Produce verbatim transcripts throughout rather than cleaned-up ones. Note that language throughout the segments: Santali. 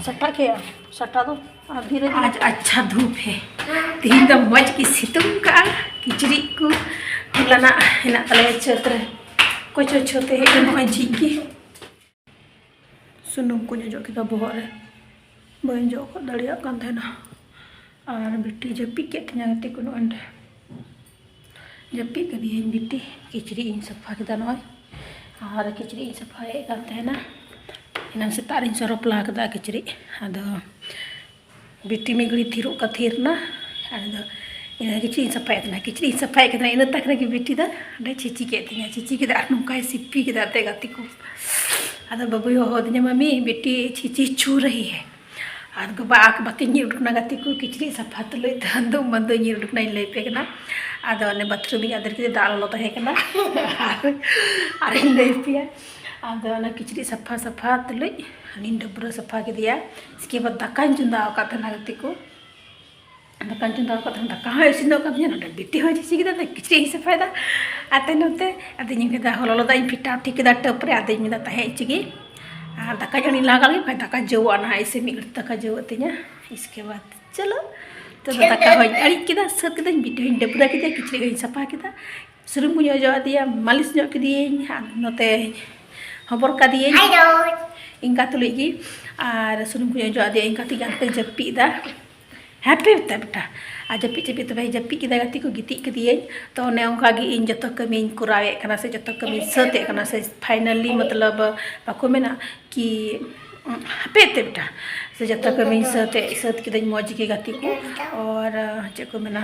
ᱥᱟᱴᱟ ᱠᱮᱜᱼᱟ, ᱥᱟᱴᱟ ᱫᱚ ᱟᱨ ᱫᱷᱤᱨᱮ ᱫᱷᱤᱨᱮ᱾ ᱟᱡ ᱟᱪᱪᱷᱟ ᱫᱷᱩᱯ ᱦᱮ᱾ ᱛᱤᱦᱤᱧ ᱫᱚ ᱢᱚᱡᱽ ᱜᱮ ᱥᱤᱛᱩᱝ ᱠᱟᱜᱼᱟ᱾ ᱠᱤᱪᱨᱤᱡ ᱠᱚ ᱦᱚᱞᱟᱱᱟᱜ ᱦᱮᱱᱟᱜ ᱛᱟᱞᱮᱭᱟ ᱪᱷᱟᱹᱛ ᱨᱮ᱾ ᱚᱠᱚᱭ ᱪᱚ ᱪᱷᱟᱹᱛ ᱮ ᱦᱮᱡ ᱮᱱ, ᱱᱚᱜᱼᱚᱭ ᱡᱷᱤᱡ ᱜᱮ᱾ ᱥᱩᱱᱩᱢ ᱠᱚᱧ ᱚᱡᱚᱜ ᱠᱮᱫᱟ ᱵᱚᱦᱚᱜ ᱨᱮ, ᱵᱟᱹᱧ ᱚᱡᱚᱜ ᱫᱟᱲᱮᱭᱟᱜ ᱠᱟᱱ ᱛᱟᱦᱮᱱᱟ᱾ ᱟᱨ ᱵᱤᱴᱤ ᱡᱟᱹᱯᱤᱫ ᱠᱮᱫ ᱛᱤᱧᱟ ᱜᱟᱛᱮ ᱠᱚ, ᱱᱚᱜᱼᱚᱭ ᱱᱚᱸᱰᱮ ᱡᱟᱹᱯᱤᱫ ᱠᱟᱫᱮᱭᱟᱹᱧ ᱵᱤᱴᱤ᱾ ᱠᱤᱪᱨᱤᱡ ᱤᱧ ᱥᱟᱯᱷᱟ ᱠᱮᱫᱟ ᱱᱚᱜᱼᱚᱭ, ᱟᱨ ᱠᱤᱪᱨᱤᱡ ᱤᱧ ᱥᱟᱯᱷᱟᱭᱮᱫ ᱠᱟᱱ ᱛᱟᱦᱮᱱᱟ᱾ ᱮᱱᱟᱝ ᱥᱮᱛᱟᱜ ᱨᱤᱧ ᱥᱚᱨᱚᱯ ᱞᱟ ᱠᱮᱫᱟ ᱠᱤᱪᱨᱤᱡ, ᱟᱫᱚ ᱵᱤᱴᱤ ᱢᱤᱫ ᱜᱷᱟᱹᱲᱤᱡ ᱛᱷᱤᱨᱚᱜ ᱠᱟ ᱛᱷᱤᱨ ᱮᱱᱟ᱾ ᱟᱫᱚ ᱤᱱᱟᱹ ᱠᱤᱪᱨᱤᱡ ᱤᱧ ᱥᱟᱯᱷᱟᱭᱮᱫ ᱛᱟᱦᱮᱱᱟ, ᱠᱤᱪᱨᱤᱡ ᱤᱧ ᱥᱟᱯᱷᱟᱭᱮᱫ ᱠᱟᱱ ᱛᱟᱦᱮᱱᱟ, ᱤᱱᱟᱹ ᱛᱟᱠ ᱨᱮᱜᱮ ᱵᱤᱴᱤ ᱫᱚ ᱚᱸᱰᱮ ᱪᱷᱤᱪᱤ ᱠᱮᱫ ᱛᱤᱧᱟ, ᱪᱷᱤᱪᱤ ᱠᱮᱫᱟ ᱟᱨ ᱱᱚᱝᱠᱟᱭ ᱥᱤᱯᱤ ᱠᱮᱫᱟ ᱟᱛᱮ ᱜᱟᱛᱮ ᱠᱚ᱾ ᱟᱫᱚ ᱵᱟᱹᱵᱩᱭ ᱦᱚᱦᱚ ᱟᱹᱫᱤᱧᱟ, "ᱢᱟᱢᱤ, ᱵᱤᱴᱤ ᱪᱷᱤᱪᱤ ᱪᱷᱩ ᱨᱟᱦᱤ ᱦᱮ᱾" ᱟᱨ ᱜᱚᱜᱚ ᱟᱠ ᱵᱟᱠᱤ ᱧᱤᱨ ᱩᱰᱩᱠ ᱮᱱᱟ ᱜᱟᱛᱮ ᱠᱚ, ᱠᱤᱪᱨᱤᱡ ᱥᱟᱯᱷᱟ ᱛᱩᱞᱩᱡ ᱫᱚ ᱟᱫᱚ ᱢᱟᱫᱚ ᱧᱤᱨ ᱩᱰᱩᱠ ᱮᱱᱟ, ᱤᱧ ᱞᱟᱹᱭ ᱟᱯᱮ ᱠᱟᱱᱟ᱾ ᱟᱫᱚ ᱚᱱᱮ ᱵᱟᱛᱷᱨᱩᱢ ᱤᱧ ᱟᱫᱮᱨ ᱠᱮᱫᱟ, ᱫᱟᱜ ᱞᱚᱞᱚ ᱛᱟᱦᱮᱸ ᱠᱟᱱᱟ᱾ ᱟᱨ ᱟᱨᱤᱧ ᱞᱟᱹᱭ ᱟᱯᱮᱭᱟ, ᱟᱫᱚ ᱚᱱᱟ ᱠᱤᱪᱨᱤᱡ ᱥᱟᱯᱷᱟ ᱥᱟᱯᱷᱟ ᱛᱩᱞᱩᱡ ᱩᱱᱤᱧ ᱰᱟᱹᱵᱽᱨᱟᱹ ᱥᱟᱯᱷᱟ ᱠᱮᱫᱮᱭᱟ᱾ ᱤᱥᱠᱮ ᱵᱟᱫᱽ ᱫᱟᱠᱟᱧ ᱪᱚᱸᱫᱟ ᱟᱠᱟᱫ ᱛᱟᱦᱮᱱᱟ ᱜᱟᱛᱮ ᱠᱚ, ᱫᱟᱠᱟᱧ ᱪᱚᱸᱫᱟ ᱟᱠᱟᱫ ᱛᱟᱦᱮᱱᱟ, ᱫᱟᱠᱟ ᱦᱚᱸ ᱤᱥᱤᱱᱚᱜ ᱠᱟᱱ ᱛᱤᱧᱟ, ᱱᱚᱰᱮ ᱵᱤᱴᱤ ᱦᱚᱸᱭ ᱪᱷᱤᱪᱤ ᱠᱮᱫᱟ, ᱠᱤᱪᱨᱤᱡ ᱤᱧ ᱥᱟᱯᱷᱟᱭᱮᱫᱟ᱾ ᱟᱨ ᱛᱟᱭᱱᱚᱢ ᱛᱮ ᱟᱫᱚᱧ ᱢᱮᱱᱫᱟ, ᱞᱚᱞᱚ ᱫᱟᱜ ᱤᱧ ᱯᱷᱤᱴᱟᱣ ᱴᱷᱤᱠ ᱠᱮᱫᱟ ᱴᱟᱵᱽ ᱨᱮ, ᱟᱫᱚᱧ ᱢᱮᱱᱫᱟ ᱛᱟᱦᱮᱸ ᱦᱚᱪᱚ ᱜᱮ, ᱟᱨ ᱫᱟᱠᱟ ᱡᱚᱢ ᱤᱧ ᱞᱟᱦᱟ ᱠᱟᱜ ᱞᱮᱜᱮ, ᱵᱟᱠᱷᱟᱡ ᱫᱟᱠᱟ ᱡᱚᱣᱟᱜᱼᱟ ᱱᱟᱦᱟᱜ, ᱤᱥᱤᱱ ᱢᱤᱫ ᱜᱷᱟᱹᱲᱤᱡ ᱫᱟᱠᱟ ᱡᱚᱣᱟᱜ ᱛᱤᱧᱟ᱾ ᱤᱥᱠᱮ ᱵᱟᱫᱽ ᱪᱚᱞᱚ, ᱛᱚ ᱫᱟᱠᱟ ᱦᱚᱸᱧ ᱟᱹᱬᱤᱡ ᱠᱮᱫᱟ, ᱥᱟᱹᱛ ᱠᱮᱫᱟᱹᱧ, ᱵᱤᱴᱤ ᱦᱚᱸᱧ ᱰᱟᱹᱵᱽᱨᱟᱹ ᱠᱮᱫᱮᱭᱟ, ᱠᱤᱪᱨᱤᱡ ᱦᱚᱸᱧ ᱥᱟᱯᱷᱟ ᱠᱮᱫᱟ, ᱥᱩᱱᱩᱢ ᱠᱚᱧ ᱚᱡᱚᱜ ᱟᱫᱮᱭᱟ, ᱢᱟᱹᱞᱤᱥ ᱧᱚᱜ ᱠᱮᱫᱮᱭᱟᱹᱧ, ᱟᱨ ᱱᱚᱛᱮ ᱦᱚᱵᱚᱨ ᱠᱟᱫᱮᱭᱟᱹᱧ᱾ ᱤᱱᱠᱟ ᱛᱩᱞᱩᱡ ᱜᱮ᱾ ᱟᱨ ᱥᱩᱱᱩᱢ ᱠᱚᱧ ᱚᱡᱚᱜ ᱟᱫᱮᱭᱟ, ᱤᱱᱠᱟ ᱛᱮᱜᱮ ᱦᱟᱱᱛᱮ ᱡᱟᱹᱯᱤᱫ ᱮᱫᱟ᱾ ᱦᱟᱯᱮ ᱛᱮ ᱵᱮᱴᱟ, ᱟᱨ ᱡᱟᱹᱯᱤᱫ ᱡᱟᱹᱯᱤᱫ ᱛᱚᱵᱮ ᱡᱟᱹᱯᱤᱫ ᱠᱮᱫᱟ ᱜᱟᱛᱮ ᱠᱚ, ᱜᱤᱛᱤᱡ ᱠᱮᱫᱮᱭᱟᱹᱧ᱾ ᱛᱚ ᱚᱱᱮ ᱚᱱᱠᱟ ᱜᱮ ᱤᱧ ᱡᱚᱛᱚ ᱠᱟᱹᱢᱤᱧ ᱠᱚᱨᱟᱣᱮᱫ ᱠᱟᱱᱟ ᱥᱮ ᱡᱚᱛᱚ ᱠᱟᱹᱢᱤᱧ ᱥᱟᱹᱛ ᱮᱫ ᱠᱟᱱᱟ ᱥᱮ finally, ᱢᱚᱛᱞᱚᱵ ᱵᱟᱠᱚ ᱢᱮᱱᱟ ᱠᱤ, ᱦᱟᱯᱮ ᱛᱮ ᱵᱮᱴᱟ, ᱥᱮ ᱡᱚᱛᱚ ᱠᱟᱹᱢᱤᱧ ᱥᱟᱹᱛ ᱮᱫ, ᱥᱟᱹᱛ ᱠᱮᱫᱟᱹᱧ ᱢᱚᱡᱽ ᱜᱮ ᱜᱟᱛᱮ ᱠᱚ᱾ ᱟᱨ ᱪᱮᱫ ᱠᱚ ᱢᱮᱱᱟ,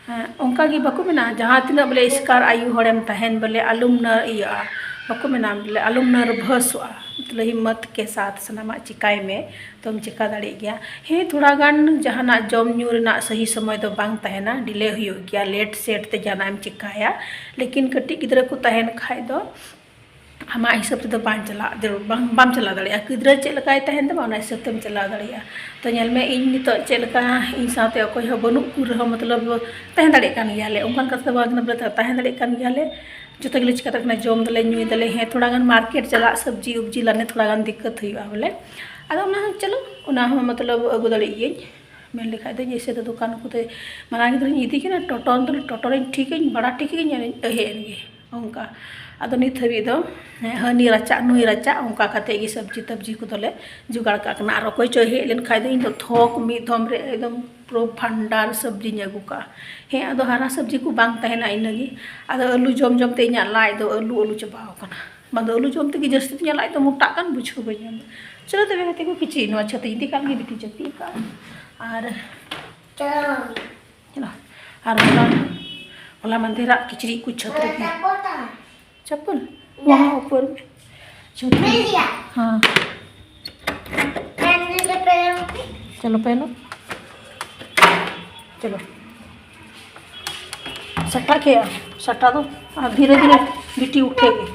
ᱦᱮᱸ, ᱚᱱᱠᱟ ᱜᱮ ᱵᱟᱠᱚ ᱢᱮᱱᱟ, ᱡᱟᱦᱟᱸ ᱛᱤᱱᱟᱹᱜ ᱵᱚᱞᱮ ᱮᱥᱠᱟᱨ ᱟᱭᱩ ᱦᱚᱲᱮᱢ ᱛᱟᱦᱮᱱ, ᱵᱚᱞᱮ ᱟᱞᱚᱢ ᱱᱟ-, ᱤᱭᱟᱹᱜᱼᱟ, ᱵᱟᱠᱚ ᱢᱮᱱᱟ ᱵᱚᱞᱮ ᱟᱞᱚᱢ ᱱᱟᱨᱵᱷᱟᱥᱚᱜᱼᱟ, ᱢᱚᱛᱞᱚᱵ ᱦᱤᱢᱢᱚᱛ ᱠᱮ ᱥᱟᱛᱷ ᱥᱟᱱᱟᱢᱟᱜ ᱪᱤᱠᱟᱭ ᱢᱮ, ᱛᱚᱢ ᱪᱤᱠᱟ ᱫᱟᱲᱮᱭᱟᱜ ᱜᱮᱭᱟ᱾ ᱦᱮᱸ, ᱛᱷᱚᱲᱟ ᱜᱟᱱ ᱡᱟᱦᱟᱱᱟᱜ ᱡᱚᱢ ᱧᱩ ᱨᱮᱱᱟᱜ ᱥᱟᱹᱦᱤ ᱥᱚᱢᱚᱭ ᱫᱚ ᱵᱟᱝ ᱛᱟᱦᱮᱱᱟ, delay ᱦᱩᱭᱩᱜ ᱜᱮᱭᱟ, late set ᱛᱮ ᱡᱟᱦᱟᱱᱟᱜ ᱮᱢ ᱪᱤᱠᱟᱭᱟ, ᱞᱮᱠᱤᱱ ᱠᱟᱹᱴᱤᱡ ᱜᱤᱫᱽᱨᱟᱹ ᱠᱚ ᱛᱟᱦᱮᱱ ᱠᱷᱟᱡ ᱫᱚ ᱟᱢᱟᱜ ᱦᱤᱥᱟᱹᱵ ᱛᱮᱫᱚ ᱵᱟᱝ ᱪᱟᱞᱟᱜ ᱡᱟᱹᱨᱩᱲ, ᱵᱟᱝ, ᱵᱟᱢ ᱪᱟᱞᱟᱣ ᱫᱟᱲᱮᱭᱟᱜᱼᱟ᱾ ᱜᱤᱫᱽᱨᱟᱹ ᱪᱮᱫ ᱞᱮᱠᱟᱭ ᱛᱟᱦᱮᱱ ᱛᱟᱢᱟ, ᱚᱱᱟ ᱦᱤᱥᱟᱹᱵ ᱛᱮᱢ ᱪᱟᱞᱟᱣ ᱫᱟᱲᱮᱭᱟᱜᱼᱟ᱾ ᱛᱚ ᱧᱮᱞ ᱢᱮ, ᱤᱧ ᱱᱤᱛᱚᱜ ᱪᱮᱫ ᱞᱮᱠᱟ ᱤᱧ ᱥᱟᱶᱛᱮ ᱚᱠᱚᱭ ᱦᱚᱸ ᱵᱟᱹᱱᱩᱜ ᱠᱚ ᱨᱮᱦᱚᱸ, ᱢᱚᱛᱞᱚᱵ ᱛᱟᱦᱮᱸ ᱫᱟᱲᱮᱭᱟᱜ ᱠᱟᱱ ᱜᱮᱭᱟᱞᱮ, ᱚᱱᱠᱟᱱ ᱠᱟᱛᱷᱟ ᱫᱚ ᱵᱟᱝ ᱠᱟᱱᱟ, ᱵᱚᱞᱮ ᱛᱟᱦᱮᱸ ᱫᱟᱲᱮᱭᱟᱜ ᱠᱟᱱ ᱜᱮᱭᱟᱞᱮ, ᱡᱚᱛᱚ ᱜᱮᱞᱮ ᱪᱤᱠᱟ ᱫᱟᱲᱮᱭᱟᱜ ᱠᱟᱱᱟ, ᱡᱚᱢ ᱫᱟᱞᱮ, ᱧᱩᱭ ᱫᱟᱞᱮ, ᱦᱮᱸ, ᱛᱷᱚᱲᱟ ᱜᱟᱱ ᱢᱟᱨᱠᱮᱴ ᱪᱟᱞᱟᱜ, ᱥᱚᱵᱽᱡᱤ ᱩᱵᱽᱡᱤ ᱞᱟᱱᱮ ᱛᱷᱚᱲᱟ ᱜᱟᱱ ᱫᱤᱠᱠᱟᱛ ᱦᱩᱭᱩᱜᱼᱟ ᱵᱚᱞᱮ, ᱟᱫᱚ ᱚᱱᱟ ᱦᱚᱸ ᱪᱚᱞᱚ, ᱚᱱᱟ ᱦᱚᱸ ᱢᱚᱛᱞᱚᱵ ᱟᱹᱜᱩ ᱫᱟᱲᱮᱭᱟᱜ ᱜᱤᱭᱟᱹᱧ᱾ ᱢᱮᱱ ᱞᱮᱠᱷᱟᱡ ᱫᱚ ᱡᱮᱭᱥᱮ ᱫᱚ ᱫᱚᱠᱟᱱ ᱠᱚᱛᱮ ᱢᱟᱨᱟᱝ ᱜᱤᱫᱽᱨᱟᱹᱧ ᱤᱫᱤ ᱠᱤᱱᱟ, ᱴᱚᱴᱚ ᱫᱚ ᱴᱚᱴᱚ ᱨᱤᱧ ᱴᱷᱤᱠᱟᱹᱧ, ᱵᱟᱲᱟ ᱴᱷᱤᱠᱟᱹᱧ ᱟᱨ ᱤᱧ ᱦᱮᱡ ᱮᱱ ᱜᱮ ᱚᱱᱠᱟ᱾ ᱟᱫᱚ ᱱᱤᱛ ᱦᱟᱹᱵᱤᱡ ᱫᱚ ᱦᱮᱸ, ᱦᱟᱹᱱᱤ ᱨᱟᱪᱟᱜ ᱱᱩᱭ ᱨᱟᱪᱟᱜ ᱚᱱᱠᱟ ᱠᱟᱛᱮ ᱜᱮ ᱥᱚᱵᱽᱡᱤ ᱛᱚᱵᱽᱡᱤ ᱠᱚᱫᱚᱞᱮ ᱡᱚᱜᱟᱲ ᱠᱟᱜ ᱠᱟᱱᱟ᱾ ᱟᱨ ᱚᱠᱚᱭ ᱪᱚᱭ ᱦᱮᱡ ᱞᱮᱱᱠᱷᱟᱡ ᱫᱚ ᱤᱧ ᱫᱚ ᱛᱷᱚᱠ ᱢᱤᱫ ᱫᱷᱚᱢ ᱨᱮ ᱮᱠᱫᱚᱢ ᱯᱩᱨᱟᱹ ᱵᱷᱟᱱᱰᱟᱨ ᱥᱚᱵᱽᱡᱤᱧ ᱟᱹᱜᱩ ᱠᱟᱜᱼᱟ᱾ ᱦᱮᱸ, ᱟᱫᱚ ᱦᱟᱨᱟ ᱥᱚᱵᱽᱡᱤ ᱠᱚ ᱵᱟᱝ ᱛᱟᱦᱮᱱᱟ ᱤᱱᱟᱹᱜᱮ᱾ ᱟᱫᱚ ᱟᱹᱞᱩ ᱡᱚᱢ ᱡᱚᱢ ᱛᱮ ᱤᱧᱟᱹᱜ ᱞᱟᱡ ᱫᱚ ᱟᱹᱞᱩ ᱟᱹᱞᱩ ᱪᱟᱵᱟᱣ ᱠᱟᱱᱟ᱾ ᱵᱟᱝ ᱫᱚ ᱟᱹᱞᱩ ᱡᱚᱢ ᱛᱮᱜᱮ ᱡᱟᱹᱥᱛᱤ ᱛᱤᱧᱟᱹᱜ ᱞᱟᱡ ᱫᱚ ᱢᱚᱴᱟᱜ ᱠᱟᱱ ᱵᱩᱡᱷᱟᱹᱣ ᱵᱟᱹᱧ ᱧᱟᱢ ᱮᱫᱟ᱾ ᱪᱚᱞᱚ ᱛᱚᱵᱮ ᱜᱟᱛᱮ ᱠᱚ, ᱠᱤᱪᱨᱤᱡ ᱱᱚᱣᱟ ᱪᱷᱟᱹᱛ ᱤᱧ ᱤᱫᱤ ᱠᱟᱜ ᱜᱮ, ᱵᱤᱴᱤ ᱡᱟᱹᱯᱤᱫ ᱠᱟᱜᱼᱟ᱾ ᱟᱨ ᱪᱚᱞᱚ᱾ ᱪᱚᱞᱚ᱾ ᱟᱨ ᱦᱚᱞᱟ, ᱦᱚᱞᱟ ᱢᱟᱫᱷᱮᱨᱟᱜ ᱠᱤᱪᱨᱤᱡ ᱠᱚ ᱪᱷᱟᱹᱛ ᱨᱮᱜᱮ᱾ चप्पल वहाँ ऊपर में। चलो, ठीक है। हाँ। चलो पहनो। चलो। सट्टा के आओ, सट्टा दो। हाँ, धीरे धीरे बिट्टी उठेगी।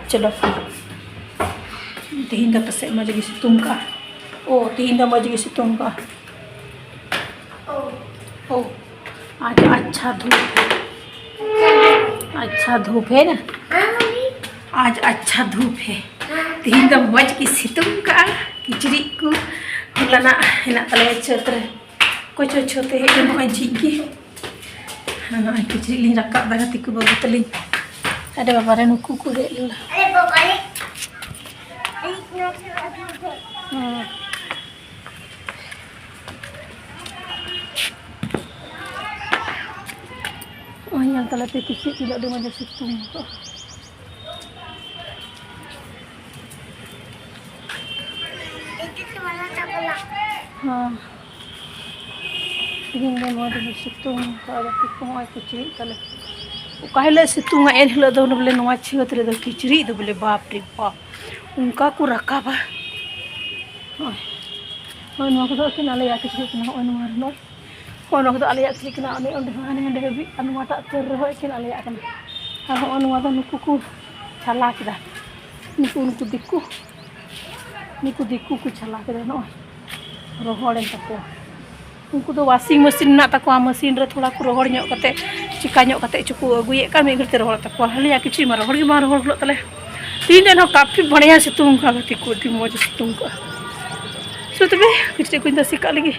चलो। ᱛᱮᱦᱮᱧ ᱫᱚ ᱯᱟᱥᱮᱡ ᱢᱚᱡᱽ ᱜᱮ ᱥᱤᱛᱩᱝ ᱠᱟᱜᱼᱟ᱾ ᱳ, ᱛᱮᱦᱮᱧ ᱫᱚ ᱢᱚᱡᱽ ᱜᱮ ᱥᱤᱛᱩᱝ ᱠᱟᱜᱼᱟ᱾ ओ, आज अच्छा धूप है। अच्छा धूप है ना? आज अच्छा धूप है। ᱛᱮᱦᱮᱧ ᱫᱚ ᱢᱚᱡᱽ ᱜᱮ ᱥᱤᱛᱩᱝ ᱠᱟᱜᱼᱟ᱾ ᱠᱤᱪᱨᱤᱡ ᱠᱚ ᱦᱚᱞᱟᱱᱟᱜ ᱦᱮᱱᱟᱜ ᱛᱟᱞᱮᱭᱟ ᱪᱷᱟᱹᱛ ᱨᱮ᱾ ᱚᱠᱚᱭ ᱪᱚ ᱪᱷᱟᱹᱛ ᱮ ᱦᱮᱡ ᱞᱮᱱ, ᱱᱚᱜᱼᱚᱭ ᱡᱷᱤᱡ ᱜᱮ᱾ ᱟᱨ ᱱᱚᱜᱼᱚᱭ ᱠᱤᱪᱨᱤᱡ ᱞᱤᱧ ᱨᱟᱠᱟᱵ ᱮᱫᱟ ᱜᱟᱛᱮ ᱠᱚ ᱵᱟᱹᱵᱩ ᱛᱟᱹᱞᱤᱧ᱾ ᱟᱨᱮ ᱵᱟᱵᱟ ᱨᱮ, ᱱᱩᱠᱩ ᱠᱚ ᱦᱮᱡ ᱞᱮᱱᱟ᱾ ᱦᱮᱸ᱾ ᱱᱚᱜᱼᱚᱭ ᱧᱮᱞ ᱛᱟᱞᱮ ᱯᱮ ᱠᱤᱪᱨᱤᱡ ᱛᱤᱱᱟᱹᱜ ᱟᱹᱰᱤ ᱢᱚᱡᱽ ᱮ ᱥᱤᱛᱩᱝ ᱟᱠᱟᱫᱼᱟ᱾ ᱦᱮᱸ᱾ ᱛᱮᱦᱮᱧ ᱫᱚ ᱱᱚᱣᱟ ᱫᱚ ᱥᱤᱛᱩᱝ ᱟᱠᱟᱫᱼᱟ, ᱜᱟᱛᱮ ᱠᱚ, ᱱᱚᱜᱼᱚᱭ ᱠᱤᱪᱨᱤᱡ ᱛᱟᱞᱮ᱾ ᱚᱠᱟ ᱦᱤᱞᱳᱜ ᱥᱤᱛᱩᱝᱟ, ᱮᱱ ᱦᱤᱞᱳᱜ ᱫᱚ ᱵᱚᱞᱮ ᱱᱚᱣᱟ ᱪᱷᱟᱹᱛ ᱨᱮᱫᱚ ᱠᱤᱪᱨᱤᱡ ᱫᱚ ᱵᱚᱞᱮ ᱵᱟᱯ ᱨᱮ ᱵᱟᱯ, ᱚᱱᱠᱟ ᱠᱚ ᱨᱟᱠᱟᱵᱟ᱾ ᱱᱚᱜᱼᱚᱭ, ᱱᱚᱜᱼᱚᱭ ᱱᱚᱣᱟ ᱠᱚᱫᱚ ᱮᱠᱮᱱ ᱟᱞᱮᱭᱟᱜ ᱠᱤᱪᱨᱤᱡ ᱠᱟᱱᱟ᱾ ᱱᱚᱜᱼᱚᱭ ᱱᱚᱣᱟ ᱨᱮ, ᱱᱚᱜᱼᱚᱭ, ᱦᱳᱭ, ᱱᱚᱣᱟ ᱠᱚᱫᱚ ᱟᱞᱮᱭᱟᱜ ᱠᱤᱪᱨᱤᱡ ᱠᱟᱱᱟ᱾ ᱚᱱᱮ ᱚᱸᱰᱮ ᱦᱚᱸ ᱦᱟᱱᱮ ᱦᱟᱸᱰᱮ ᱦᱟᱹᱵᱤᱡ, ᱟᱨ ᱱᱚᱣᱟᱴᱟᱜ ᱛᱟᱹᱨ ᱨᱮᱦᱚᱸ ᱮᱠᱮᱱ ᱟᱞᱮᱭᱟᱜ ᱠᱟᱱᱟ᱾ ᱟᱨ ᱦᱚᱸᱜᱼᱚ ᱱᱚᱣᱟ ᱫᱚ ᱱᱩᱠᱩ ᱠᱚ ᱪᱷᱟᱞᱟ ᱠᱮᱫᱟ, ᱱᱩᱠᱩ, ᱱᱩᱠᱩ ᱫᱤᱠᱩ, ᱱᱩᱠᱩ ᱫᱤᱠᱩ ᱠᱚ ᱪᱷᱟᱞᱟ ᱠᱮᱫᱟ᱾ ᱱᱚᱜᱼᱚᱭ ᱨᱚᱦᱚᱲᱮᱱ ᱛᱟᱠᱚᱣᱟ᱾ ᱩᱱᱠᱩ ᱫᱚ washing machine ᱢᱮᱱᱟᱜ ᱛᱟᱠᱚᱣᱟ, machine ᱨᱮ ᱛᱷᱚᱲᱟ ᱠᱚ ᱨᱚᱦᱚᱲ ᱧᱚᱜ ᱠᱟᱛᱮ, ᱪᱤᱠᱟ ᱧᱚᱜ ᱠᱟᱛᱮ ᱪᱚᱠᱚ ᱟᱹᱜᱩᱭᱮᱫ ᱠᱟᱱ, ᱢᱤᱫ ᱜᱷᱟᱹᱲᱤᱡ ᱛᱮ ᱨᱚᱦᱚᱲ ᱛᱟᱠᱚᱣᱟ᱾ ᱟᱞᱮᱭᱟᱜ ᱠᱤᱪᱨᱤᱡ ᱢᱟ ᱨᱚᱦᱚᱲ ᱜᱮ ᱵᱟᱝ ᱨᱚᱦᱚᱲ ᱠᱩᱞᱟᱹᱜ ᱛᱟᱞᱮ᱾ ᱛᱤᱦᱤᱧ ᱫᱚ ᱮᱱᱦᱚᱸ ᱠᱟᱯᱷᱤ ᱵᱟᱲᱟᱭᱟ ᱥᱤᱛᱩᱝ ᱠᱟᱜᱼᱟ ᱜᱟᱛᱮ ᱠᱚ, ᱟᱹᱰᱤ ᱢᱚᱡᱽ ᱥᱤᱛᱩᱝ ᱠᱟᱜᱼᱟ᱾ ᱥᱚ ᱛᱚᱵᱮ ᱠᱤᱪᱨᱤᱡ ᱠᱚᱧ ᱛᱟᱥᱮ ᱠᱟᱜ ᱞᱮᱜᱮ᱾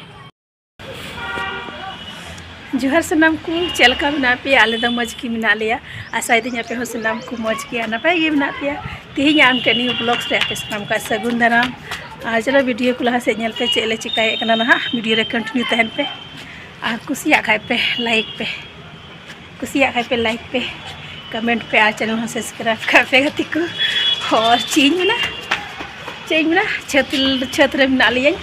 ᱡᱚᱦᱟᱨ ᱥᱟᱱᱟᱢ ᱠᱚ, ᱪᱮᱫ ᱞᱮᱠᱟ ᱢᱮᱱᱟᱜ ᱯᱮᱭᱟ? ᱟᱞᱮ ᱫᱚ ᱢᱚᱡᱽ ᱜᱮ ᱢᱮᱱᱟᱜ ᱞᱮᱭᱟ᱾ ᱟᱥᱟᱭᱮᱫᱟᱹᱧ ᱟᱯᱮ ᱦᱚᱸ ᱥᱟᱱᱟᱢ ᱠᱚ ᱢᱚᱡᱽ ᱜᱮᱭᱟ, ᱱᱟᱯᱟᱭ ᱜᱮ ᱢᱮᱱᱟᱜ ᱯᱮᱭᱟ᱾ ᱛᱮᱦᱮᱧᱟᱜ ᱟᱢ ᱴᱷᱮᱱ new vlogs ᱨᱮ ᱟᱯᱮ ᱥᱟᱱᱟᱢ ᱠᱚ ᱥᱟᱹᱜᱩᱱ ᱫᱟᱨᱟᱢ᱾ ᱟᱨ ᱪᱚᱞᱚ video ᱠᱚ ᱞᱟᱦᱟ ᱥᱮᱫ ᱧᱮᱞ ᱯᱮ, ᱪᱮᱫ ᱞᱮ ᱪᱤᱠᱟᱹᱭᱮᱫ ᱠᱟᱱᱟ ᱱᱟᱦᱟᱜ᱾ Video ᱨᱮ continue ᱛᱟᱦᱮᱱ ᱯᱮ ᱟᱨ ᱠᱩᱥᱤᱭᱟᱜ ᱠᱷᱟᱡ ᱯᱮ like ᱯᱮ᱾ ᱠᱩᱥᱤᱭᱟᱜ ᱠᱷᱟᱡ ᱯᱮ like ᱯᱮ, comment ᱯᱮ ᱟᱨ channel ᱦᱚᱸ subscribe ᱠᱟᱜ ᱯᱮ ᱜᱟᱛᱮ ᱠᱚ᱾ ᱟᱨ ᱪᱮᱫ ᱤᱧ ᱢᱮᱱᱟ, ᱪᱮᱫ ᱤᱧ ᱢᱮᱱᱟ, ᱪᱷᱟᱹᱛ, ᱪᱷᱟᱹᱛ ᱨᱮ ᱢᱮᱱᱟᱜ ᱞᱤᱧᱟᱹ᱾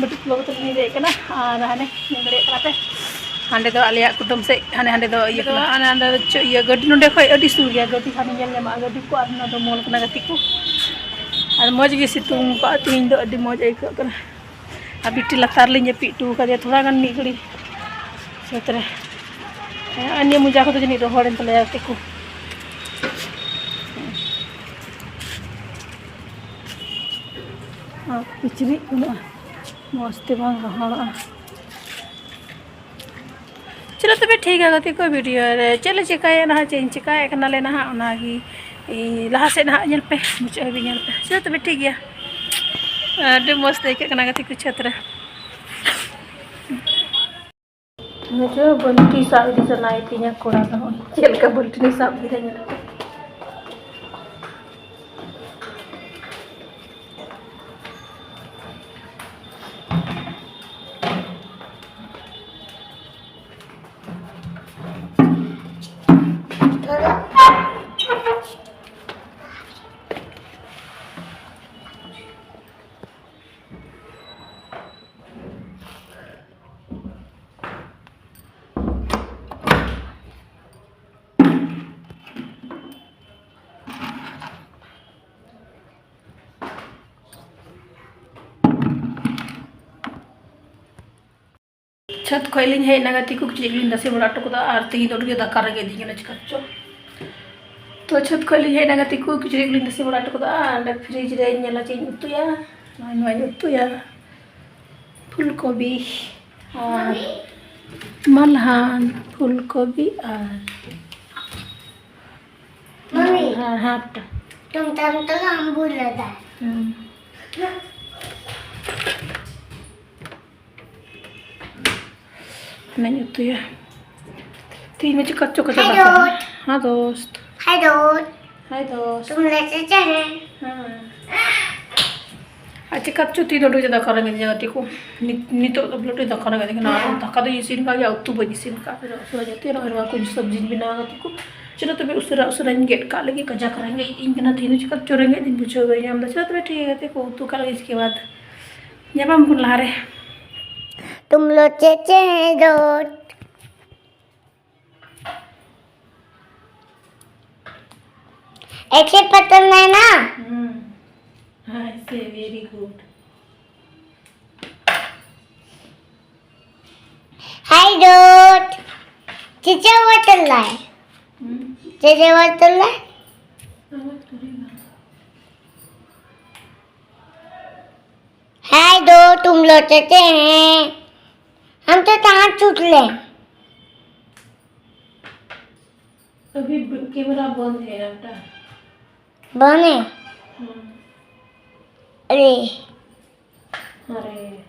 ᱵᱟᱹᱴᱩ ᱠᱚ ᱠᱟᱛᱮ ᱞᱤᱧ ᱫᱮᱡ ᱠᱟᱱᱟ᱾ ᱟᱨ ᱦᱟᱱᱮ ᱧᱮᱞ ᱫᱟᱲᱮᱭᱟᱜ ᱠᱟᱱᱟ ᱯᱮ, ᱦᱟᱸᱰᱮ ᱫᱚ ᱟᱞᱮᱭᱟᱜ ᱠᱩᱰᱟᱹᱢ ᱥᱮᱫ, ᱦᱟᱱᱮ ᱦᱟᱸᱰᱮ ᱫᱚ ᱤᱭᱟᱹ ᱠᱟᱱᱟ, ᱦᱟᱱᱮ ᱦᱟᱸᱰᱮ ᱫᱚ ᱪᱮᱫ ᱤᱭᱟᱹ ᱜᱟᱹᱰᱤ, ᱱᱚᱸᱰᱮ ᱠᱷᱚᱡ ᱟᱹᱰᱤ ᱥᱩᱨ ᱜᱮᱭᱟ, ᱜᱟᱹᱰᱤ ᱦᱟᱱᱮ ᱧᱮᱞ ᱧᱟᱢᱚᱜᱼᱟ ᱜᱟᱹᱰᱤ ᱠᱚ᱾ ᱟᱨ ᱚᱱᱟ ᱫᱚ mall ᱠᱟᱱᱟ ᱜᱟᱛᱮ ᱠᱚ᱾ ᱟᱨ ᱢᱚᱡᱽ ᱜᱮ ᱥᱤᱛᱩᱝ ᱠᱟᱜᱼᱟ, ᱛᱮᱦᱮᱧ ᱫᱚ ᱟᱹᱰᱤ ᱢᱚᱡᱽ ᱟᱹᱭᱠᱟᱹᱜ ᱠᱟᱱᱟ᱾ ᱟᱨ ᱵᱤᱴᱤ ᱞᱟᱛᱟᱨ ᱨᱮᱞᱤᱧ ᱡᱟᱹᱯᱤᱫ ᱦᱚᱴᱚ ᱠᱟᱫᱮᱭᱟ ᱛᱷᱚᱲᱟ ᱜᱟᱱ ᱢᱤᱫ ᱜᱷᱟᱹᱲᱤ ᱪᱷᱟᱹᱛ ᱨᱮ᱾ ᱦᱮᱸ, ᱟᱨ ᱱᱤᱭᱟᱹ ᱢᱚᱡᱟ ᱠᱚᱫᱚ ᱡᱟᱹᱱᱤᱡ ᱨᱚᱦᱚᱲᱮᱱ ᱛᱟᱞᱮᱭᱟ ᱜᱟᱛᱮ ᱠᱚ᱾ ᱟᱨ ᱠᱤᱪᱨᱤᱡ ᱵᱟᱹᱱᱩᱜᱼᱟ, ᱢᱚᱡᱽ ᱛᱮ ᱵᱟᱝ ᱨᱚᱦᱚᱲᱚᱜᱼᱟ᱾ ᱪᱚᱞᱚ ᱛᱚᱵᱮ ᱴᱷᱤᱠ ᱜᱮᱭᱟ ᱜᱟᱛᱮ ᱠᱚ, video ᱨᱮ ᱪᱮᱫ ᱞᱮ ᱪᱮᱠᱟᱭᱟ ᱱᱟᱦᱟᱜ, ᱪᱮᱫ ᱤᱧ ᱪᱮᱠᱟᱭᱮᱫ ᱠᱟᱱᱟᱞᱮ ᱱᱟᱦᱟᱜ, ᱚᱱᱟᱜᱮ ᱞᱟᱦᱟ ᱥᱮᱫ ᱱᱟᱦᱟᱜ ᱧᱮᱞ ᱯᱮ, ᱢᱩᱪᱟᱹᱫ ᱦᱟᱹᱵᱤᱡ ᱧᱮᱞ ᱯᱮ᱾ ᱪᱚᱞᱚ ᱛᱚᱵᱮ ᱴᱷᱤᱠ ᱜᱮᱭᱟ, ᱟᱹᱰᱤ ᱢᱚᱡᱽ ᱛᱮ ᱟᱹᱭᱠᱟᱹᱜ ᱠᱟᱱᱟ ᱜᱟᱛᱮ ᱠᱚ ᱪᱷᱟᱹᱛ ᱨᱮ᱾ ᱱᱤᱛᱚᱜ ᱵᱟᱹᱞᱴᱤ ᱥᱟᱵ ᱤᱫᱤ ᱥᱟᱱᱟᱭᱮᱫ ᱛᱤᱧᱟ ᱠᱚᱲᱟ ᱫᱚ, ᱪᱮᱫ ᱞᱮᱠᱟ ᱵᱟᱹᱞᱴᱤ ᱥᱟᱵ ᱠᱮᱫᱟ ᱧᱮᱞ ᱯᱮ᱾ ᱪᱷᱟᱹᱛ ᱠᱷᱚᱡ ᱞᱤᱧ ᱦᱮᱡ ᱮᱱᱟ ᱜᱟᱛᱮ ᱠᱚ, ᱠᱤᱪᱨᱤᱡ ᱞᱤᱧ ᱛᱟᱥᱮ ᱵᱟᱲᱟ ᱦᱚᱴᱚ ᱠᱟᱫᱟ ᱟᱨ ᱛᱮᱦᱮᱧ ᱫᱚ ᱟᱹᱰᱤ ᱫᱟᱠᱟ ᱨᱮᱸᱜᱮᱡ ᱤᱫᱤᱧ ᱠᱟᱱᱟ, ᱪᱤᱠᱟᱹ ᱪᱚ᱾ ᱛᱚ ᱪᱷᱟᱹᱛ ᱠᱷᱚᱡ ᱞᱤᱧ ᱦᱮᱡ ᱮᱱᱟ ᱜᱟᱛᱮ ᱠᱚ, ᱠᱤᱪᱨᱤᱡ ᱞᱤᱧ ᱛᱟᱥᱮ ᱵᱟᱲᱟ ᱦᱚᱴᱚ ᱠᱟᱫᱟ ᱟᱨ ᱚᱸᱰᱮ fridge ᱨᱮᱧ ᱧᱮᱞᱟ ᱪᱮᱫ ᱤᱧ ᱩᱛᱩᱭᱟ᱾ ᱱᱚᱜᱼᱚᱭ ᱱᱚᱣᱟᱧ ᱩᱛᱩᱭᱟ, ᱯᱷᱩᱞ ᱠᱚᱵᱤ ᱟᱨ ᱢᱟᱞᱦᱟᱱ, ᱯᱷᱩᱞ ᱠᱚᱵᱤ ᱟᱨ ᱢᱟᱞᱦᱟᱱ, ᱦᱟᱯᱴᱟ᱾ ᱛᱟᱢ ᱛᱟᱞᱟ ᱟᱢᱵᱩᱞ ᱞᱟᱫᱟ᱾ ᱦᱩᱸ᱾ ᱚᱱᱟᱧ ᱩᱛᱩᱭᱟ᱾ ᱛᱤᱦᱤᱧ ᱢᱟ ᱪᱮᱠᱟ ᱪᱚ ᱠᱟᱡᱟᱠ ᱦᱟᱭ ᱫᱟᱠᱟ᱾ ᱫᱳᱥᱛ᱾ ᱦᱮᱸ ᱫᱳᱥᱛ᱾ ᱦᱟᱭ ᱫᱳᱥᱛ᱾ ᱦᱟᱭ ᱫᱳᱥᱛ᱾ ᱛᱩᱢ ᱞᱮ ᱪᱮᱪᱮ ᱦᱮᱸ᱾ ᱦᱮᱸ᱾ ᱟᱨ ᱪᱮᱠᱟ ᱪᱚ ᱛᱤᱦᱤᱧ ᱫᱚ ᱟᱹᱰᱤ ᱠᱟᱡᱟᱠ ᱫᱟᱠᱟ ᱨᱮᱸᱜᱮᱡ ᱤᱧᱟ ᱜᱟᱛᱮ ᱠᱚ᱾ ᱱᱤᱛ-, ᱱᱤᱛᱚᱜ ᱫᱚ ᱵᱚᱞᱮ ᱟᱹᱰᱤ ᱫᱟᱠᱟ ᱨᱮᱸᱜᱮᱡ ᱠᱟᱱᱟ᱾ ᱟᱨ ᱫᱟᱠᱟ ᱫᱚᱧ ᱤᱥᱤᱱ ᱠᱟᱜ ᱜᱮᱭᱟ, ᱩᱛᱩ ᱵᱟᱹᱧ ᱤᱥᱤᱱ ᱠᱟᱜ᱾ ᱯᱷᱤᱨ ᱩᱥᱟᱹᱨᱟ ᱧᱚᱜ ᱛᱮ ᱱᱚᱜᱼᱚᱭ ᱱᱚᱣᱟ ᱠᱚᱧ ᱥᱚᱵᱽᱡᱤᱧ ᱵᱮᱱᱟᱣ ᱜᱟᱛᱮ ᱠᱚ᱾ ᱪᱚᱞᱚ ᱛᱚᱵᱮ ᱩᱥᱟᱹᱨᱟ ᱩᱥᱟᱹᱨᱟᱧ ᱜᱮᱫ ᱠᱟᱜ ᱞᱟᱹᱜᱤᱫ, ᱠᱟᱡᱟᱠ ᱨᱮᱸᱜᱮᱡ ᱤᱧ ᱠᱟᱱᱟ ᱛᱤᱦᱤᱧ ᱫᱚ, ᱪᱮᱠᱟ ᱪᱚ ᱨᱮᱸᱜᱮᱡ ᱫᱚᱧ ᱵᱩᱡᱷᱟᱹᱣ ᱵᱟᱹᱧ ᱧᱟᱢ ᱮᱫᱟ᱾ ᱪᱚᱞᱚ ᱛᱚᱵᱮ ᱴᱷᱤᱠ ᱜᱮᱭᱟ ᱜᱟᱛᱮ ᱠᱚ, ᱩᱛᱩ ᱠᱟᱜ ᱞᱟᱹᱜᱤᱫ ᱤᱥᱠᱮ ᱵᱟᱫ᱾ ᱧᱟᱯᱟᱢ ᱵᱚᱱ ᱞᱟᱦᱟᱨᱮ᱾ ᱛᱩᱢ ᱞᱚ ᱪᱮᱪᱮ ᱫᱚ᱾ ऐसे पतल है ना? हम्म। हाँ, ऐसे, very good। हाय डॉट। चीचे बतल है। हम्म। चीचे बतल है। समझ करेगा। हाय दो, तुम लोग चलते हैं, हम तो कहाँ छूट ले। अभी ब-, कैमरा बंद है आपका। बंद है? हम्म। अरे। अरे।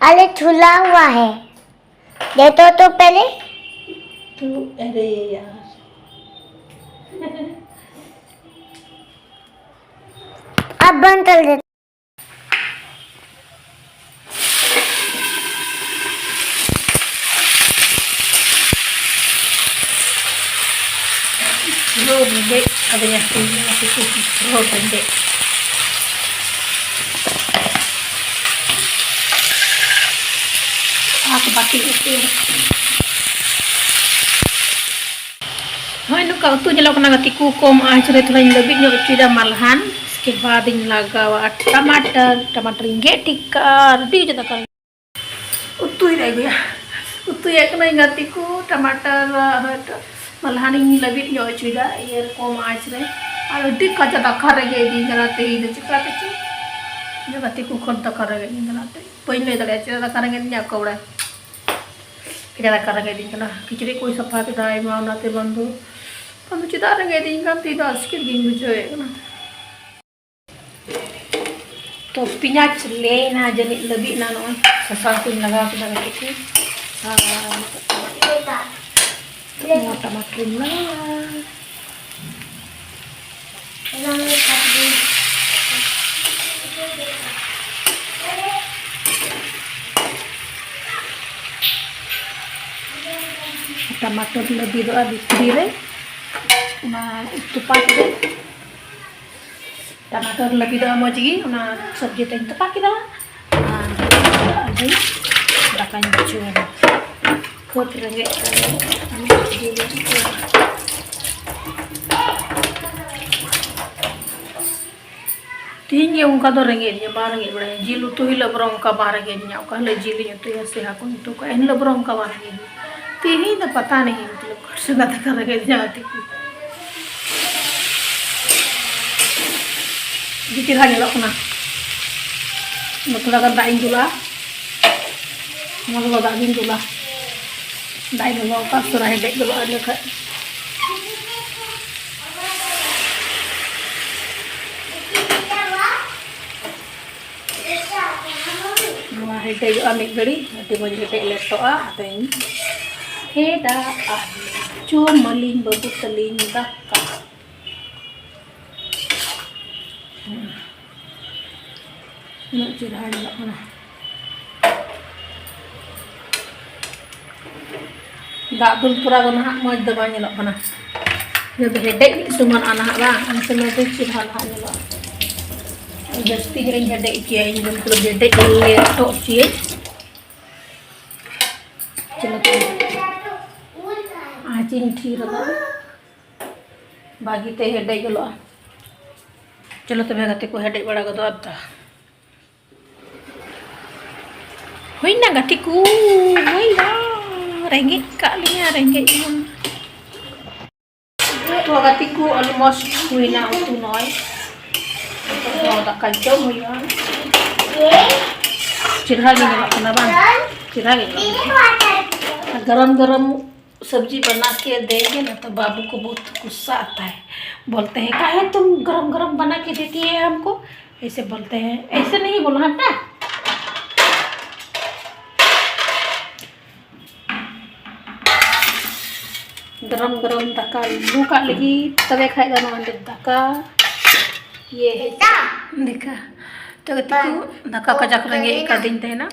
अरे छुला हुआ है, दे तो, तो पहले। तू, अरे यार। अब बंद कर दे। ᱨᱚ ᱨᱮᱸᱜᱮᱡ ᱠᱟᱫᱤᱧᱟ ᱛᱮᱦᱮᱧ ᱫᱚ ᱜᱟᱛᱮ ᱠᱚ, ᱨᱚ ᱨᱮᱸᱜᱮᱡ᱾ ᱟᱨ ᱵᱟᱹᱠᱤ ᱩᱛᱩ᱾ ᱦᱳᱭ, ᱱᱚᱝᱠᱟ ᱩᱛᱩ ᱧᱮᱞᱚᱜ ᱠᱟᱱᱟ ᱜᱟᱛᱮ ᱠᱚ, ᱠᱚᱢ ᱟᱸᱪ ᱨᱮ ᱛᱷᱚᱲᱟᱧ ᱞᱟᱹᱵᱤᱫ ᱧᱚᱜ ᱦᱚᱪᱚᱭᱮᱫᱟ ᱢᱟᱞᱦᱟᱱ᱾ ᱩᱥᱠᱮ ᱵᱟᱫ ᱤᱧ ᱞᱟᱜᱟᱣᱟ ᱴᱟᱢᱟᱴᱟᱨ, ᱴᱟᱢᱟᱴᱟᱨ ᱤᱧ ᱜᱮᱫ ᱴᱷᱤᱠ ᱠᱟᱜᱼᱟ, ᱟᱹᱰᱤ ᱡᱟᱫᱟ ᱠᱟᱨ-, ᱩᱛᱩᱭ ᱨᱮ ᱟᱹᱜᱩᱭᱟ, ᱩᱛᱩᱭᱮᱫ ᱠᱟᱹᱱᱟᱹᱧ ᱜᱟᱛᱮ ᱠᱚ, ᱴᱟᱢᱟᱴᱟᱨ ᱟᱨ ᱢᱟᱞᱦᱟᱱᱤᱧ ᱞᱟᱹᱵᱤᱫ ᱧᱚᱜ ᱦᱚᱪᱚᱭᱮᱫᱟ, ᱤᱭᱟᱹ ᱠᱚᱢ ᱟᱸᱪ ᱨᱮ᱾ ᱟᱨ ᱟᱹᱰᱤ ᱠᱟᱡᱟ ᱫᱟᱠᱟ ᱨᱮᱸᱜᱮᱡ ᱤᱫᱤᱧ ᱠᱟᱱᱟ ᱛᱮᱦᱮᱧ ᱫᱚ, ᱪᱤᱠᱟ ᱛᱮᱪᱚ ᱤᱧ ᱫᱚ ᱜᱟᱛᱮ ᱠᱚ ᱠᱷᱚᱱ ᱫᱟᱠᱟ ᱨᱮᱸᱜᱮᱡ ᱤᱫᱤᱧ ᱠᱟᱱᱟ, ᱛᱮ ᱵᱟᱹᱧ ᱞᱟᱹᱭ ᱫᱟᱲᱮᱭᱟᱜᱼᱟ ᱪᱮᱫᱟᱜ ᱫᱟᱠᱟ ᱨᱮᱸᱜᱮᱡ ᱤᱫᱤᱧᱟ, ᱚᱠᱚᱭ ᱵᱟᱲᱟᱭ᱾ ᱠᱟᱡᱟᱠ ᱫᱟᱠᱟ ᱨᱮᱸᱜᱮᱡ ᱤᱫᱤᱧ ᱠᱟᱱᱟ᱾ ᱠᱤᱪᱨᱤᱡ ᱠᱚᱧ ᱥᱟᱯᱷᱟ ᱠᱮᱫᱟ ᱟᱭᱢᱟ, ᱚᱱᱟᱛᱮ ᱵᱟᱝ ᱫᱚ, ᱵᱟᱝ ᱫᱚ ᱪᱮᱫᱟᱜ ᱨᱮᱸᱜᱮᱡ ᱤᱫᱤᱧ ᱠᱟᱱ ᱛᱤᱧ ᱫᱚ, ᱟᱥᱠᱮᱛ ᱜᱤᱧ ᱵᱩᱡᱷᱟᱹᱣᱮᱫ ᱠᱟᱱᱟ᱾ ᱛᱚ, ᱯᱮᱸᱭᱟᱡᱽ ᱞᱮᱭᱮᱱᱟ, ᱡᱟᱹᱱᱤᱡ ᱞᱟᱹᱵᱤᱫ ᱮᱱᱟ᱾ ᱱᱚᱜᱼᱚᱭ ᱥᱟᱥᱟᱝ ᱠᱚᱧ ᱞᱟᱜᱟᱣ ᱠᱮᱫᱟ ᱠᱟᱹᱴᱤᱡ ᱪᱩᱞᱩᱝ᱾ ᱟᱨ ᱱᱚᱣᱟ ᱴᱟᱢᱟᱴᱟᱨᱤᱧ ᱞᱟᱜᱟᱣᱟ᱾ ᱴᱟᱢᱟᱴᱳᱨ ᱞᱟᱹᱵᱤᱫᱚᱜᱼᱟ ᱵᱷᱤᱛᱨᱤ ᱨᱮ, ᱚᱱᱟ ᱩᱛᱩ ᱯᱟᱠ ᱨᱮ᱾ ᱴᱟᱢᱟᱴᱳᱨ ᱞᱟᱹᱵᱤᱫᱚᱜᱼᱟ ᱢᱚᱡᱽ ᱜᱮ, ᱚᱱᱟ ᱥᱚᱵᱽᱡᱤ ᱛᱮᱧ ᱛᱚᱯᱟ ᱠᱮᱫᱟ᱾ ᱟᱨ ᱟᱹᱞᱩ ᱫᱟᱠᱟᱧ ᱡᱚᱢᱟ᱾ ᱠᱷᱩᱵ ᱨᱮᱸᱜᱮᱡ ᱠᱟᱱᱟ᱾ ᱛᱤᱦᱤᱧ ᱜᱮ ᱚᱱᱠᱟ ᱫᱚ ᱨᱮᱸᱜᱮᱡ ᱤᱧᱟ, ᱵᱟᱝ ᱨᱮᱸᱜᱮᱡ ᱵᱟᱲᱟᱭᱟ᱾ ᱡᱤᱞ ᱩᱛᱩ ᱦᱤᱞᱳᱜ ᱵᱚᱨᱚᱝ ᱚᱱᱠᱟ ᱵᱟᱝ ᱨᱮᱸᱜᱮᱡ ᱤᱧᱟ᱾ ᱚᱠᱟ ᱦᱤᱞᱳᱜ ᱡᱤᱞ ᱤᱧ ᱩᱛᱩᱭᱟ ᱥᱮ ᱦᱟᱹᱠᱩᱧ ᱩᱛᱩ ᱠᱚᱣᱟ, ᱮᱱ ᱦᱤᱞᱳᱜ ᱵᱚᱨᱚᱝ ᱚᱱᱠᱟ ᱵᱟᱝ ᱨᱮᱸᱜᱮᱡ ᱤᱧᱟ᱾ ᱛᱤᱦᱤᱧ ᱫᱚ ᱯᱟᱛᱟ ᱱᱟᱦᱤ, ᱢᱚᱛᱞᱚᱵ ᱠᱟᱨᱥᱮ ᱫᱟᱠᱟ ᱨᱮᱸᱜᱮᱡ ᱤᱧᱟ ᱛᱤᱦᱤᱧ᱾ ᱟᱹᱰᱤ ᱪᱮᱦᱨᱟ ᱧᱮᱞᱚᱜ ᱠᱟᱱᱟ᱾ ᱛᱷᱚᱲᱟ ᱜᱟᱱ ᱫᱟᱜ ᱤᱧ ᱫᱩᱞᱟ, ᱚᱱᱟ ᱞᱚᱞᱚ ᱫᱟᱜ ᱜᱤᱧ ᱫᱩᱞᱟ᱾ ᱫᱟᱜ ᱤᱧ ᱞᱚᱞᱚ ᱟᱠᱟᱫ, ᱩᱥᱟᱹᱨᱟ ᱦᱮᱰᱮᱡ ᱜᱚᱫᱚᱜᱼᱟ ᱤᱱᱟᱹ ᱠᱷᱟᱡ᱾ ᱱᱚᱣᱟ ᱦᱮᱰᱮᱡᱚᱜᱼᱟ ᱢᱤᱫ ᱜᱷᱟᱹᱲᱤᱡ, ᱟᱹᱰᱤ ᱢᱚᱡᱽ ᱦᱮᱰᱮᱡ ᱞᱮᱴᱚᱜᱼᱟ᱾ ᱟᱫᱚᱧ ᱯᱷᱮᱰᱟ ᱟᱨ ᱡᱚᱢ ᱟᱹᱞᱤᱧ ᱵᱟᱹᱵᱩ ᱛᱟᱹᱞᱤᱧ ᱫᱟᱠᱟ᱾ ᱩᱱᱟᱹᱜ ᱪᱮᱦᱨᱟ ᱧᱮᱞᱚᱜ ᱠᱟᱱᱟ᱾ ᱫᱟᱜ ᱫᱩᱞ ᱛᱚᱨᱟ ᱫᱚ ᱱᱟᱦᱟᱜ ᱢᱚᱡᱽ ᱫᱚ ᱵᱟᱝ ᱧᱮᱞᱚᱜ ᱠᱟᱱᱟ᱾ ᱱᱤᱭᱟᱹ ᱫᱚ ᱦᱮᱰᱮᱡ ᱢᱤᱫ ᱥᱚᱢᱟᱱᱚᱜᱼᱟ ᱱᱟᱦᱟᱜ, ᱵᱟᱝ? ᱩᱱ ᱥᱚᱢᱚᱭ ᱫᱚ ᱪᱮᱦᱨᱟ ᱱᱟᱦᱟᱜ ᱧᱮᱞᱚᱜᱼᱟ᱾ ᱡᱟᱹᱥᱛᱤ ᱧᱚᱜ ᱤᱧ ᱦᱮᱰᱮᱡ ᱦᱚᱪᱚᱭᱟ, ᱤᱧ ᱫᱚ ᱯᱩᱨᱟᱹ ᱦᱮᱰᱮᱡ ᱞᱮᱴᱚ ᱦᱚᱪᱚᱭᱟᱹᱧ᱾ ᱪᱚᱞᱚ ᱛᱚᱵᱮ᱾ ᱟᱸᱪ ᱤᱧ ᱛᱷᱤᱨ ᱟᱠᱟᱫᱟ᱾ ᱵᱷᱟᱹᱜᱤ ᱛᱮ ᱦᱮᱰᱮᱡ ᱜᱚᱫᱚᱜᱼᱟ᱾ ᱪᱚᱞᱚ ᱛᱚᱵᱮ ᱜᱟᱛᱮ ᱠᱚ, ᱦᱮᱰᱮᱡ ᱵᱟᱲᱟ ᱜᱚᱫᱚᱜᱼᱟ ᱛᱚ᱾ ᱦᱩᱭᱱᱟ ᱜᱟᱛᱮ ᱠᱚ, ᱦᱩᱭᱱᱟ᱾ ᱨᱮᱸᱜᱮᱡ ᱠᱟᱜ ᱞᱤᱧᱟ, ᱨᱮᱸᱜᱮᱡ ᱢᱟ᱾ ᱛᱚ ᱜᱟᱛᱮ ᱠᱚ, almost ᱦᱩᱭᱱᱟ ᱩᱛᱩ ᱱᱚᱜᱼᱚᱭ᱾ ᱱᱤᱛᱚᱜ ᱫᱚ ᱫᱟᱠᱟ ᱡᱚᱢ ᱦᱩᱭᱩᱜᱼᱟ᱾ ᱪᱮᱦᱨᱟ ᱜᱮ ᱧᱮᱞᱚᱜ ᱠᱟᱱᱟ ᱵᱟᱝ? ᱪᱮᱦᱨᱟ ᱜᱮ ᱧᱮᱞᱚᱜ ᱠᱟᱱᱟ᱾ गरम गरम सब्जी बना के देंगे ना, तो बाबू को बहुत गुस्सा आता है। बोलते हैं, "काहे तुम गरम गरम बना के देती है हमको?" ऐसे बोलते हैं। ऐसे नहीं बोलना, हटा। गरम गरम ᱫᱟᱠᱟ ᱞᱩ ᱠᱟᱜ ᱞᱟᱹᱜᱤᱫ, ᱛᱚᱵᱮ ᱠᱷᱟᱡ ᱫᱚ ᱱᱚᱣᱟ ᱫᱚ ᱫᱟᱠᱟ ᱤᱭᱟᱹ ᱦᱮᱡ ᱫᱟᱠᱟ᱾ ᱫᱟᱠᱟ᱾ ᱛᱚ ᱜᱟᱛᱮ ᱠᱚ, ᱫᱟᱠᱟ ᱠᱟᱡᱟᱠ ᱨᱮᱸᱜᱮᱡ ᱠᱟᱫᱤᱧ ᱛᱟᱦᱮᱱᱟ᱾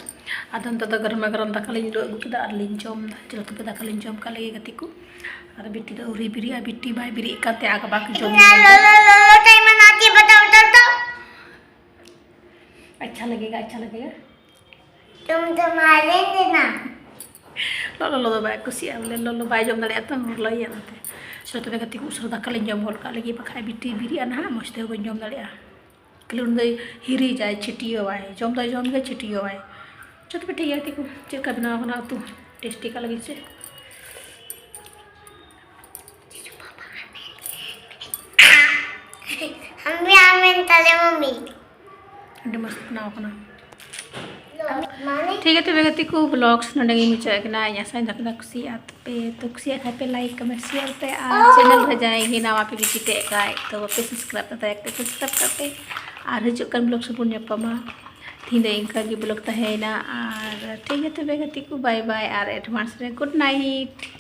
ᱟᱫᱚ ᱱᱤᱛᱚᱜ ᱫᱚ ᱜᱚᱨᱢᱟ ᱜᱚᱨᱚᱢ ᱫᱟᱠᱟ ᱞᱤᱧ ᱞᱩ ᱟᱹᱜᱩ ᱠᱮᱫᱟ ᱟᱨ ᱞᱤᱧ ᱡᱚᱢ ᱮᱫᱟ᱾ ᱪᱚᱞᱚ ᱛᱚᱵᱮ ᱫᱟᱠᱟ ᱞᱤᱧ ᱡᱚᱢ ᱠᱟᱜ ᱞᱮᱜᱮ ᱜᱟᱛᱮ ᱠᱚ᱾ ᱟᱨ ᱵᱤᱴᱤ ᱫᱚ ᱟᱹᱣᱨᱤ ᱵᱮᱨᱮᱫᱼᱟ, ᱵᱤᱴᱤ ᱵᱟᱭ ᱵᱮᱨᱮᱫ ᱠᱟᱱ ᱛᱮ ᱟᱠᱵᱟᱠ ᱡᱚᱢ ᱞᱚᱞᱚ, ᱞᱚᱞᱚ, ᱞᱚᱞᱚ, ᱴᱟᱭᱤᱢ ᱢᱮᱱᱟᱜᱼᱟ, ᱪᱮᱫ ᱵᱟᱛᱟᱣ, ᱵᱟᱛᱟᱣ, ᱵᱟᱛᱟᱣ᱾ ᱟᱪᱪᱷᱟ ᱞᱟᱜᱮᱜᱟ, ᱟᱪᱪᱷᱟ ᱞᱟᱜᱮᱜᱟ᱾ ᱛᱩᱢ ᱛᱩᱢᱦᱟᱨᱮ ᱞᱮᱱᱟ᱾ ᱞᱚᱞᱚ, ᱞᱚᱞᱚ ᱫᱚ ᱵᱟᱭ ᱠᱩᱥᱤᱭᱟᱜᱼᱟ, ᱵᱚᱞᱮ ᱞᱚᱞᱚ ᱵᱟᱭ ᱡᱚᱢ ᱫᱟᱲᱮᱭᱟᱜᱼᱟ ᱛᱚ, ᱞᱚᱞᱚᱭᱮᱭᱟ ᱚᱱᱟᱛᱮ᱾ ᱪᱚᱞᱚ ᱛᱚᱵᱮ ᱜᱟᱛᱮ ᱠᱚ, ᱩᱥᱟᱹᱨᱟ ᱫᱟᱠᱟ ᱞᱤᱧ ᱡᱚᱢ ᱜᱚᱫ ᱠᱟᱜ ᱞᱟᱹᱜᱤᱫ, ᱵᱟᱠᱷᱟᱡ ᱵᱤᱴᱤ ᱵᱮᱨᱮᱫᱼᱟ ᱱᱟᱦᱟᱜ, ᱢᱚᱡᱽ ᱛᱮ ᱵᱟᱹᱧ ᱡᱚᱢ ᱫᱟᱲᱮᱭᱟᱜᱼᱟ᱾ ᱠᱷᱟᱹᱞᱤ ᱩᱱᱤ ᱫᱚᱭ ᱦᱤᱨᱤᱡᱟᱭ, ᱪᱷᱤᱴᱭᱟᱹᱣᱟᱭ, ᱡᱚᱢ ᱫᱚᱭ ᱡᱚᱢ ᱜᱮᱭᱟ, ᱪᱷᱤᱴᱭᱟᱹᱣᱟᱭ᱾ ᱪᱚ ᱛᱚᱵᱮ ᱴᱷᱤᱠ ᱜᱮᱭᱟ ᱜᱟᱛᱮ ᱠᱚ, ᱪᱮᱫ ᱞᱮᱠᱟ ᱵᱮᱱᱟᱣ ᱠᱟᱱᱟ ᱩᱛᱩ? ᱴᱮᱥᱴᱤ ᱠᱟᱜ ᱞᱟᱹᱜᱤᱫ ᱥᱮ? ᱟᱢ ᱵᱤ ᱟᱢᱮᱱ ᱛᱟᱞᱮ ᱢᱟᱢᱤ᱾ ᱟᱹᱰᱤ ᱢᱚᱡᱽ ᱵᱮᱱᱟᱣ ᱠᱟᱱᱟ᱾ ᱢᱟᱱᱮ ᱴᱷᱤᱠ ᱜᱮᱭᱟ ᱛᱚᱵᱮ ᱜᱟᱛᱮ ᱠᱚ, vlogs ᱱᱚᱰᱮ ᱜᱮᱧ ᱢᱩᱪᱟᱹᱫ ᱠᱟᱱᱟ᱾ ᱤᱧ ᱟᱥᱟᱧ ᱫᱟᱠᱟ ᱫᱟᱠᱟ ᱠᱩᱥᱤᱭᱟᱜᱼᱟ ᱯᱮ, ᱛᱚ ᱠᱩᱥᱤᱭᱟᱜ ᱠᱷᱟᱡ ᱯᱮ like, comment, share ᱯᱮ, ᱟᱨ channel ᱨᱮ ᱡᱟᱦᱟᱸᱭ ᱜᱮ ᱱᱟᱣᱟ ᱯᱮ visit ᱮᱫ ᱠᱷᱟᱡ, ᱛᱚ ᱵᱟᱯᱮ subscribe ᱠᱟᱫᱟ, ᱫᱟᱭᱟ ᱠᱟᱛᱮ subscribe ᱠᱟᱜ ᱯᱮ᱾ ᱟᱨ ᱦᱤᱡᱩᱜ ᱠᱟᱱ vlogs ᱨᱮᱵᱚᱱ ᱧᱟᱯᱟᱢᱟ᱾ ᱛᱤᱦᱤᱧ ᱫᱚ ᱤᱱᱠᱟ ᱜᱮ vlog ᱛᱟᱦᱮᱸᱭᱮᱱᱟ, ᱟᱨ ᱴᱷᱤᱠ ᱜᱮᱭᱟ ᱛᱚᱵᱮ ᱜᱟᱛᱮ ᱠᱚ, bye bye, ᱟᱨ advance ᱨᱮ good night᱾